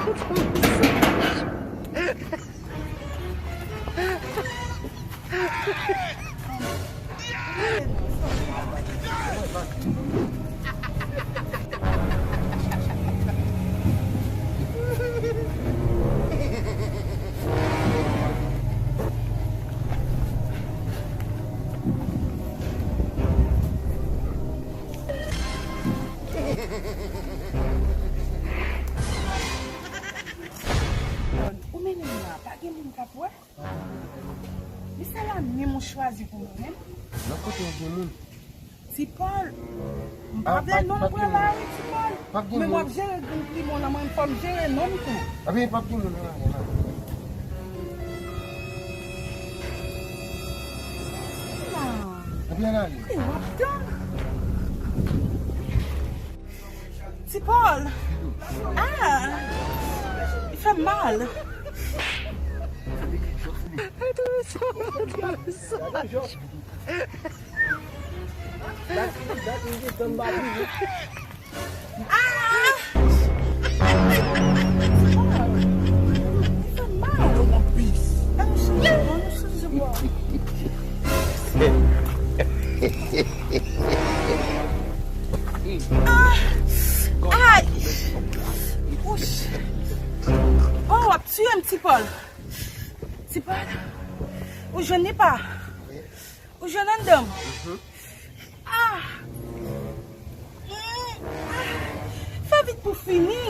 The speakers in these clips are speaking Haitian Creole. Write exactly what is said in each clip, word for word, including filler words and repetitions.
Ou mennen m la, pa gen moun k ap wè? Men sa la menm ou chwazi pou mwen menm? Nan kote w gen moun? Ti Pòl, m pa vle non m pran la wi, Ti Pòl. Men w ap jere grenn plimon nan mwen, fò m jere non m tou. Anben, p ap gen moun nan la. Anben, ale. Ti Pòl! Ah! Li fè m mal. Ah! Li fè m mal. Ann chanje bò, ann chanje bò. Ah! Ay! Wouch! Oh, w ap tiye m, Ti Pòl. Ti Pòl. Ou jwenn li pa? Ou jwenn anndan m? Ah! Mm, ah! Fè vit pou fini.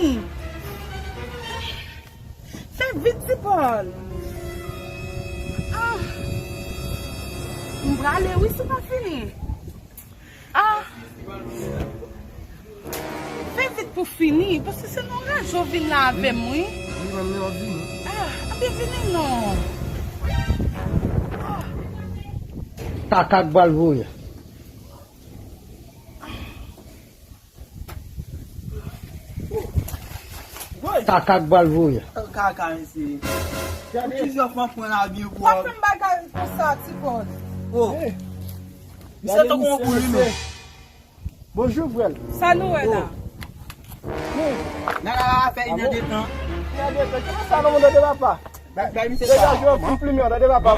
Fè vit, Ti Pòl. Ah! M prale wi si w pa fini. Ah! Fè vit pou fini, paske se nan raje w vin la avè m wi. Wi, mwen menm ap vini. Ah, anben vini non. Ah! Kaka k pral voye. Kaka k pral voye. Kaka, mesye. Ou plizyè fwa pran lavi w. Pa fè m bagay konsa, Ti Pòl. Oh. Misye tankou yon poul, wi, men. Bonjou, frè m. Sa nou wè la? Nan la, la fè inè de tan. Inè de tan. Kòman sa, nan mond de papa? Bay, bay misye sa. Degaje yon kout plimyon, tande papa.